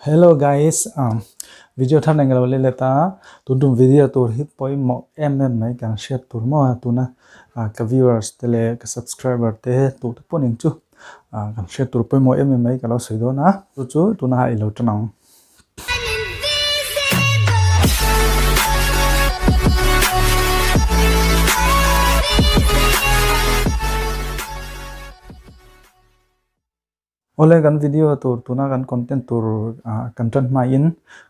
Hello guys, video thar nen ka lo let let a, tun tum video tur hi pawimawh em em mai kan hriat tur maw a tuna ka viewers te leh ka subscriber te tute pawh ning chu kan hriat tur pawimawh em em mai ka lo sawi dawn a, chu chu tuna i lo tan ang. Awle kan video tur tuna kan content tur kan tan hmain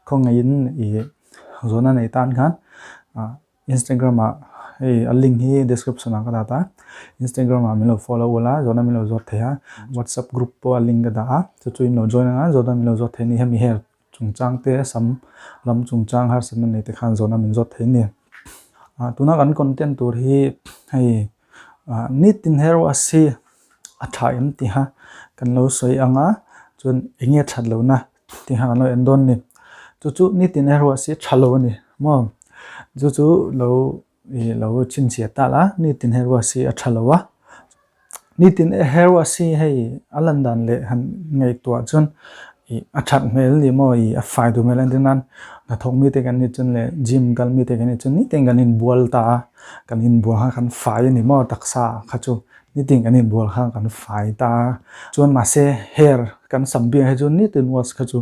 khawngaihin ih zawhna nei tan khan Instagram ah hei a link hi description ah ka dah ta Instagram ah min lo follow ula zawhna min lo zawt thei a WhatsApp group pawh a link ka dah a chu chu in lo join anga zawhna min lo zawt thei a ni hemi hel chungchang te sam lam chungchang harsatna nei te khan zawhna min zawt thei a ni tuna kan content tur hi hei nitin hair wash hi a tha em tiha kan lo sawi ang a chuan eng nge that lohna tih kha kan lo en dawn a ni chu chu nitin erawh hi tha lo a ni maw chu chu lo ih lo chhinchhiah ta la nitin erawh hi a tha lo a nitin erawh hi hei a lan dan leh han ngaihtuah chuan ih a that hmel a ni maw ih a fai duh hmel a entir nan hnathawk mite kan nih chuan leh gym kal mite kan nih chuan nitin kan inbual ta a kan inbual khan kan fai a ni maw taksa kha chu. Nitin kan inbual khan kan fai ta a, chuan mahse hair kan sam biak hi chu nitin wash kha chu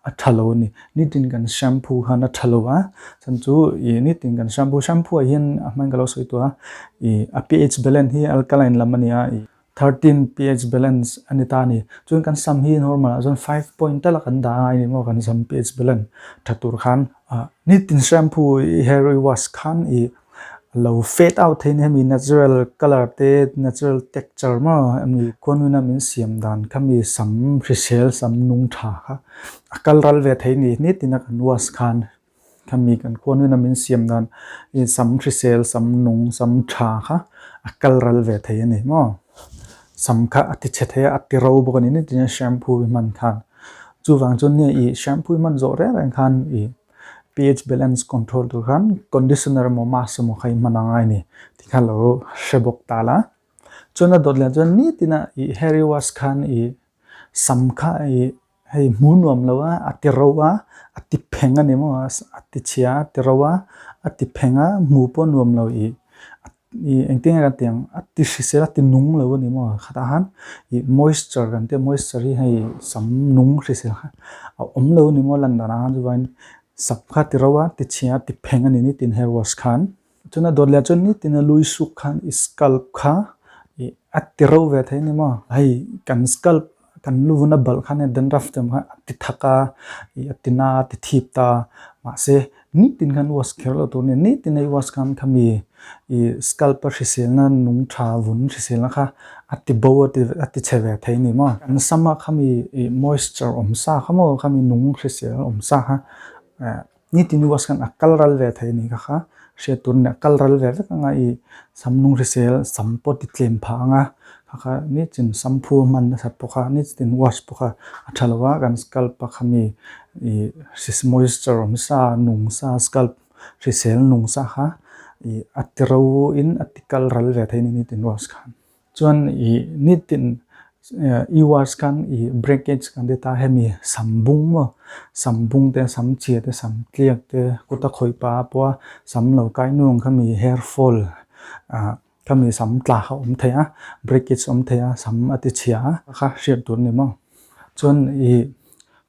a tha lo a ni. Nitin kan shampoo khan a tha lo a, chhan chu ih nitin kan shampoo, shampoo ah hian a hmain ka lo sawi tawh a, ih a pH balance hi alkaline lam a ni a, ih 13 pH balance a ni ta a ni. Chuan kan sam hi normal ah chuan 5 point tal a kan dah a ngai a ni maw kan sam pH balance tha tur khan. Nitin shampoo i hair i wash khan ih Lo fade out theih ni hemi natural colour te natural texture maw hemi khuanuna min siam dan kha mi sam hrisel sam nung tha kha a kal ral ve thei ni nitin a kan wash khan khami kan khuanuna min siam dan ih sam hrisel sam nung sam tha kha a kal ral ve thei a ni maw sam kha a ti chhe thei a a ti ro bawk a ni nitin a shampoo hi hman khan chuvang chuan nge ih shampoo hi hman zawh reng reng khan ih. Ph balance control tur khan conditioner emaw mask emaw kha i hman a ngai a ni tih kha lo hre bawk ta la. Chuan a dawt leh chuan nitin a ih hair wash khan ih sam kha ih hei hmu nuam lo a, a ti ro a, a ti pheng a ni maw a ti chhia a ti ro a, a ti pheng a hmu pawh nuam lo ih Ih engtin nge kan tih ang a ti hrisel a ti nung lo a ni maw khatah khan ih moisture kan tia moisture hi hei sam nung hrisel kha a awm lo a ni maw lan danah khan chuan sap kha ti ro a ti chhia a ti pheng a ni nitin hair wash khan chuan a dawt leh chuan nitin a lui suk khan i scalp kha ih a ti ro ve thei a ni maw hei kan scalp kan lu vun a balh khan hei dandruff te awm khan a ti thak a ih a ti na a ti thip ta mahse nitin khan wash kher loh tur a ni nitin a i wash khan khami ih scalp a hriselna nung tha vun hriselna kha a ti bo a ti a ti chhe ve thei a ni maw kan sam a khami ih moisture awm sa kha maw khami nung hrisel awm sa kha eh Nitin wash khan a kal ral ve thei a ni kha kha hriat tur a ni a kal ral ve vek anga ih sam nung hrisel sam pawh ti tlem phah anga kha kha nitin shampoo a hman nasat pawh kha nitin wash pawh kha a tha lo a kan scalp a khami ih moisture awm sa nung sa scalp hrisel nung sa kha ih a ti ro in a ti kal ral ve thei a ni nitin wash khan. Chuan ih nitin i wash khan ih breakage kan ti ta hemi sam bung maw sam bung te sam chhia te sam tliak te kut a khawih pah pawh a sam lo kai nuang khami hair fall ah khami sam tla kha a awm thei a breakage a awm thei a sam a ti chhia a kha hriat tur a ni maw chuan ih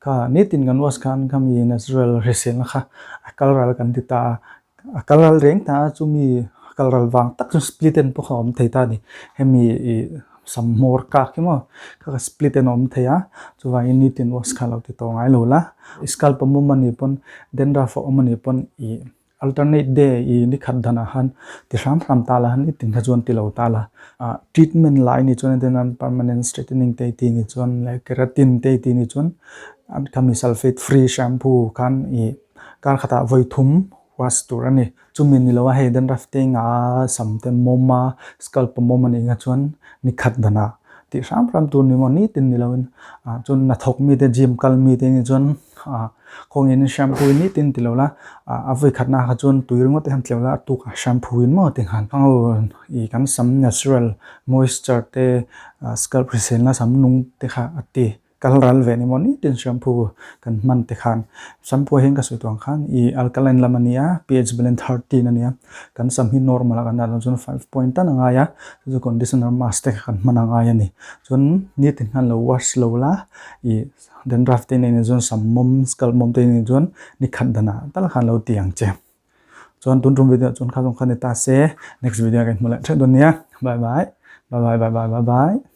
kha nitin kan wash khan khami natural hriselna kha a kal ral kan ti ta a. A kal ral reng ta a chumi a kal ral vang tak chu split en pawh kha a awm thei ta a ni hemi ih sam hmawr kak hi maw kha kha split en a awm thei a chuvangin nitin wash kha a lo ti tawh ngai lo la scalp a mum a nih pawn dandruff a awm a nih pawn ih alternate day ih ni khat danah khan ti hram hram ta la nitin kha chuan ti lo ta la ah treatment lai ni chuan entir nan permanent straightening te tih ni chuan leh keratin te tih ni chuan khami sulphate free shampoo khan ih. Kar khatah vawi thum wash tur a ni. Chumi ni lo a hei dandruff te nga sam te mawm a scalp a mawm a nih nga chuan ni khat danah tih hram hram tur ni maw nitin ni lo in ah chuan hnathawk mi te gym kal mi te nih chuan ah khawngin shampoo in nitin ti lo la ah a vawi khatna kha chuan tui ringawt te khan tleuh la a tukah shampoo in maw ti khan ih kan sam natural moisture te ah scalp hriselna sam nung te kha a ti. kal ral ve ni maw nitin shampoo kan hman te khan shampoo ah hian ka sawi tawh ang khan ih alkaline lam a nia ph balance 13 a nia kan sam hi normal a kan dah loh chuan 5 point tan a ngai a chu chu conditioner mask te kha kan hman a ngai a ni chuan nitin khan lo wash lo la ih dandruff te nei chuan sam mawm scalp mawm te nei chuan ni khat danah tal khan lo ti ang che. Chuan tun tum video chuan kha zawng kha ni ta se next video ah kan hmu leh theuh dawn nia bye bye bye bye bye bye bye.